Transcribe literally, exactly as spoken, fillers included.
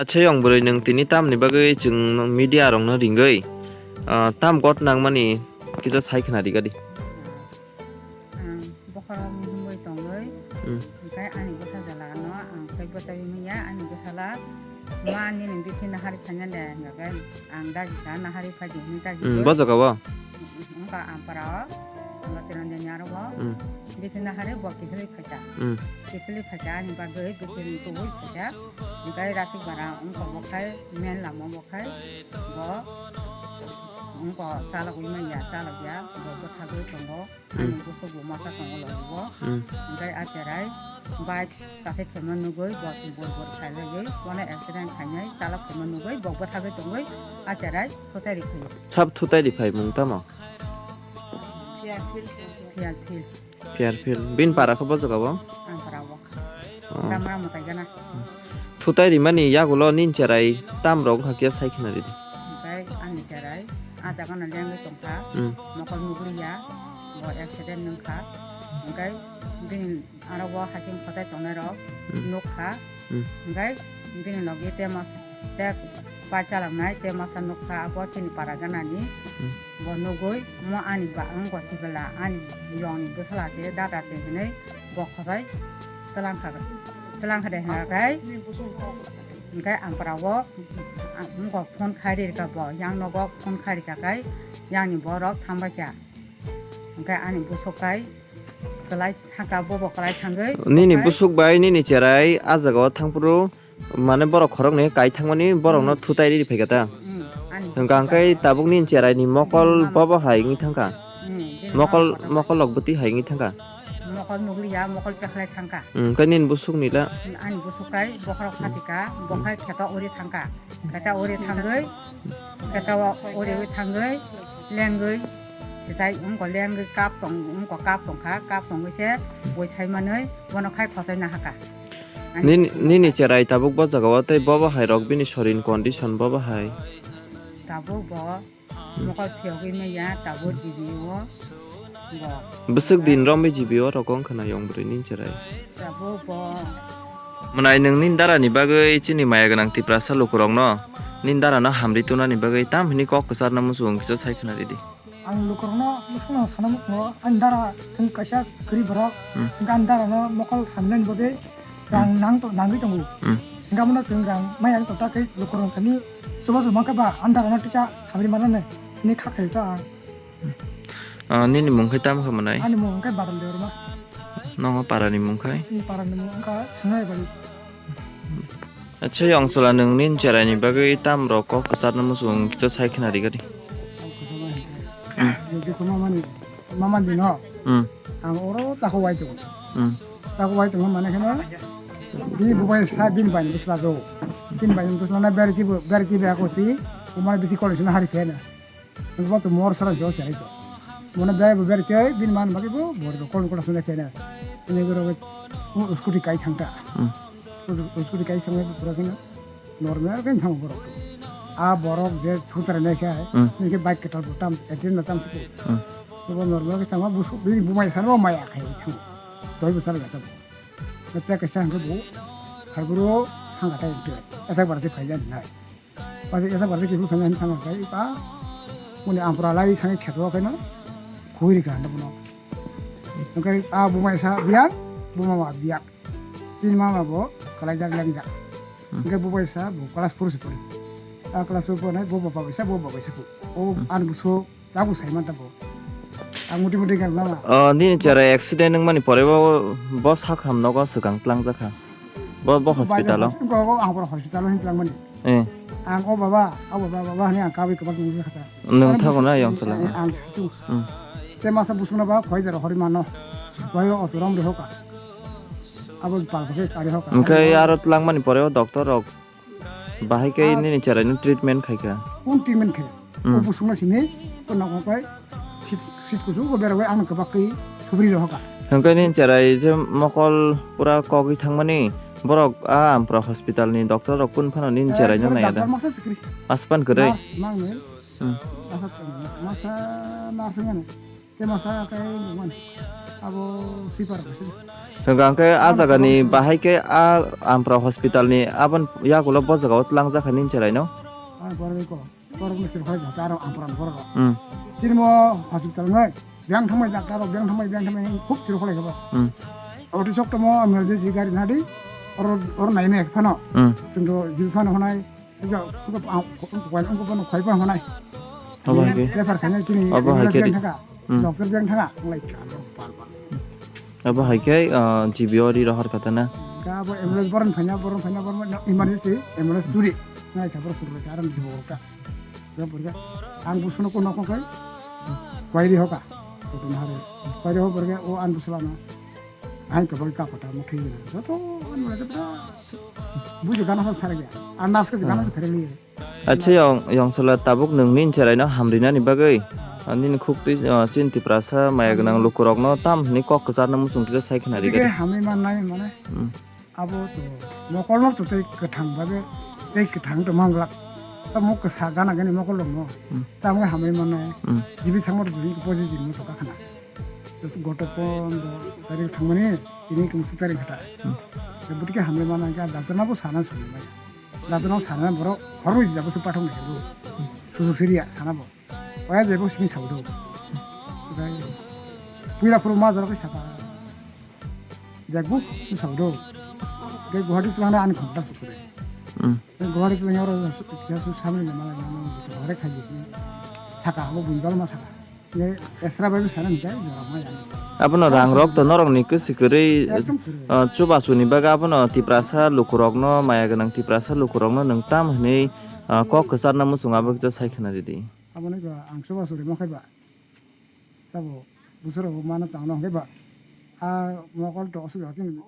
Acha yong bwrwi, nwng tini tamni bagwi chwng media rokno ringwi, ah, tam got nangmani kisa sai khna rigadi. Ang bokhorok himwi tongwi, hmm, hwnkhe ani bwsa jalano ang tei bwtaiwi manya, ani bwsala ma nini bithi nahari phaiya de, hwnkhe ang dagi kha, nahari phai di hwnwi dagi. Hmm, kha. Bo jaga o? Wngkha ampara o, wngkha Chiranjani aro o. Hmm. Bithi nahari bo kiphilwi phaikha. Hmm. Kiphilwi phaikha ani bagwi bithi ni kubui phaikha. Hwnkhe Ratik bara wngkha bo khai main lama bo khai bo wngkha chalogwi manya, chalogya bo bwthagwi tongo. Hmm. Ani bwswk bo masa tongo logi bo. Hmm. Hwnkhe a cherai bike kathai phaima nugwi bo bor bor khailaiwi bono accident khainai chalok phaima nugwi bo bwthagwi tongwi a cherai thutai ri phaio. Sab thutai ri phai mung tamo? Fairfield. Fairfield. Fairfield. Bini para khe bo jaga bo? Ang para o. Oh. Tamra mwtai gana. Thutai rimani yagulo nini cherai tam rok wngkha khe sai khna ridi. Hwnkhe ani cherai a jagano lengwi tongkha. Hmm. Mokol nugliya, bo accident wngkha. Hwnkhe bini aro bo haching khotai tongnai rok, hmm, nukha. Hmm. Hwnkhe bini logi tei mas-, tei pai chaloknai tei masa nukha abo chini para ganani. Hmm. Bo nugwi mo ani ba wngkha sibela ani yongni bwsala se dada se hinwi bo khotai twlangkha, twlangkha de hwnkhe hwnkhe ampara o wngkha phone khai rikha bo yang nogo phone khai rikha khai yangni borok thangbaikha. Hwnkhe ani bwswk kai kwlai thangkha, bobo kwlai thangwi. Nini okhai bwswk bai nini cherai a jagao thangphuru, mane borok khoroknwi kai thangmani borokno, hmm, thutai riri phaikha ta? Hmm, ani hwnkha bwswk hwnkhe kai. Tabuk nini cherai ni mokol, hmm, bobo hai wngwi thangkha? Hmm, bini mokol, mokol mokol rok bwtwi hai wngwi thangkha? Mokol nugliya, mokol pekhlai thangkha. Hmm, hwnkhe nini bwswk nila? Ani bwswk kai bokhorok phatika, hmm, bokhai kheto uri thangkha. Kata ori thangwi, kata o-, ori wi thangwi, lengwi, sijai wngkha lengwi cup tong, wngkha cup tongkha, cup tongwi se bui sai manwi bono khai khosai na haka. Ani nini, nini cherai tabuk bo jaga o tei bobo hai rok bini sorin condition bobo hai? Tabuk bo, hmm, mokol phiyogwi manya, tabuk G B O. Bo. Bwswk din romwi G B O rok wng khna yong bwrwi nini cherai. Tabuk bo. Mwnai nwng nini dara ni bagwi chini maya gwnang Tiprasa lukurokno nini dara no hamri tuna ni bagwi tam hini kok kwchar no muchung kisa sai khna ridi. Ang lukurokno muchung no sana muchungo ani dara chwng kaisa kwrwi borok, hmm, hwnkhe ani dara no mokol hamnani bagwi rang, hmm, nang to-, nangwi tongo. Hmm. Hwnkhe abono chwng rang maya wng tongkha khe lukurok thani chubachu mankha ba ani dara no tisa hamri manani hini kha khaio ta ang. Ah, nini mung khai tamo khe mwnai? Ani mung khai Badal Debbarma. Nongo para ni mung khai? Ni para ni mung wngkha Sunai Bari. Acha, yong chwla nwng nini cherai ni bagwi tam rok kok kwchar no muchung kisa sai khna rigadi. Ang kwchar ma hinkhe. Hmm. Ang dukhu mama ni, mama ni no. Hmm. Ang oro takhuk wai tongo. Hmm. Takhuk wai tongo mane kheno. Bini bubai sa bini bai ni bwsla do. Bini bai ni bwsla na berti bo, berti be ako ti. Umar biti college na hari phena. Bo to mor sara jo cherai to. Bono bera bo bera chai, bini man bagi bo, bor bo kol kol sene kena. Ini goro bo, u scooty kai thangta. Hmm. U scooty kai thangta pura kena. Normal kena thang borok. A borok je thutra ne kha, hmm, ini ke bike ketal bo tam, etin na tam suku. Hmm. Bo normal ke thang bo, bini bumai san bo maya khai thang. Doi bo sara gata bo. Bacha kaisa hwnkhe bo, harboro thangkha tai hwnkhe, esa barati phaiya nai. Bacha esa barati kiphilwi phaiya hinwi thangkha tai, ba, moni ampra lai thangwi kheto khaino, khui rikha hwnkhe bono. Hwnkhe a buma esa biyang, buma ma biyang. Bini mama bo, kalaijak lengjak. Hmm. Hwnkhe bo esa bo class four se pori. A class four pori, bo baba esa, bo baba esa ko. O, hmm, ani buso, Tabuk sai man tabuk. Ang muti muti gel mama. Oh, nini cherai accident wngmani pore bo, bo sak ham nogo swkang tlangjak kha. Bo, bo hospital o? Go, go, ang pura hospital o hin tlangmani. Eh. Ang o baba, o baba, baba hani ang kawi kwbak nungwi kha ta. Nwng thago na yong chwla? Eh, ang tu. Hmm. Te masa busung na ba khoi jaro hori mano. Khoi o otorom re hoka. Abo pal khoi kari hoka. Hwnkhe aro tlangmani pore o doctor rok bahai khe, ah, nini cherai no treatment khai kha? Kun treatment khai? Hmm. O busung no simi, o nokong kai, sit, sit kusu, o bera bai ang kwbak kai, subri rohoka. Hwnkhe nini cherai je mokol pura kogwi thangmani, borok a Ampura hospital ni doctor rok kun phano nini, eh, cherai no borok naiya da? Doctor masa sikri. Aspan kwrwi? Nurse mang nai. Hmm. Masa, masa nurse ngan. Te masa kai nungmani. Abo sweeper bai se. Hwnkha hwnkhe a jagani bahai khe a Ampra hospital ni aboni yagulo bo jagao tlangjak hai nini chwraino? Ah, borok bai ko. Borok ni chwrai jata aro Ampra ni borok. Hmm. Chini mo hospital ngai. Biyang thangmai jata rok, biyang thangmai, biyang thangmai khub chwrai kholai khe bo. Hmm. Abo twi sok tongmo emergency gari nadi. Oro, oro nai nai phano. Hmm. Chwng to jibi phano honai. Ego, ego, ah, ko-, ko-, ko-, ko-, ko-, khoi pa honai. Abo hai khe. Refer khainai chini Abo hai ambulance khe beng di-, thangkha, hmm. Doctor beng thangkha, wng lai kha, bar bar. Abo hai khe, ah, G B o ri rohor kha ta na? Ka abo ambulance boron phaina, boron phaina, boron phaina, emergency ambulance turi. Ngai kha, boron phaina, aram jibo ka. Boron phaina. Ang busuno ko nokho kai. Kwai ri hoka. Kutum hare. Kwai ri ho borga, o ang busula na. Hai ka bai ka kota mo thwi na. Joto ano le joto. Buji gana hon sare ge. Andas ke gana sare ge. Acha yong, yong sala tabuk nung nin cherai no hamri nani bagwi. Nini khuk twi, ah, chin Tiprasa maya gwnang lukurokno tam hwnwi kok kwcharno muchung kisa sai khna ri Ke gari. Hamri man nai mane. Hmm. Abo to mokol no to tei kwthang babe tei kwthang to manglak. Ta mok kwsa gana gani mokol rok no. Hmm. Ta mo hamri man nai. Hmm. Jibi thangma to jibi poji jibi mo to ka khana. Goto pon do tari thangmani ini kung sutari khata. Hmm. Buti ke hamle mana ka data na bo sana suni mai. Data na sana boro horwi jabo su pathong ni bu. Su su siriya sana bo. Oya jabo sini saudo. Dai. Puila puru ma jara ko sapa. Jagbu su saudo. Ke Guwahati tu mana an khonta su kure. Hmm. Guwahati tu nyoro su su samne mala mala su hore khaji. Saka habo bunjal ma saka. Ye, esra bai bwsano hwnkhe jora ma yang. Abono rang rok to norok ni kwswi kwrwi, Ekdom kwrwi. Ah, chubachu ni bagwi abono Tiprasa lukurokno, maya gwnang Tiprasa lukurokno nwng tam hwnwi, ah, kok kwcharna muchung abo kisa sai khna ridi. Abono khe ang chubachu rima khe ba. Sabo bwswk rok mano tangno hwnkhe ba. A mokol to aswk rok chini.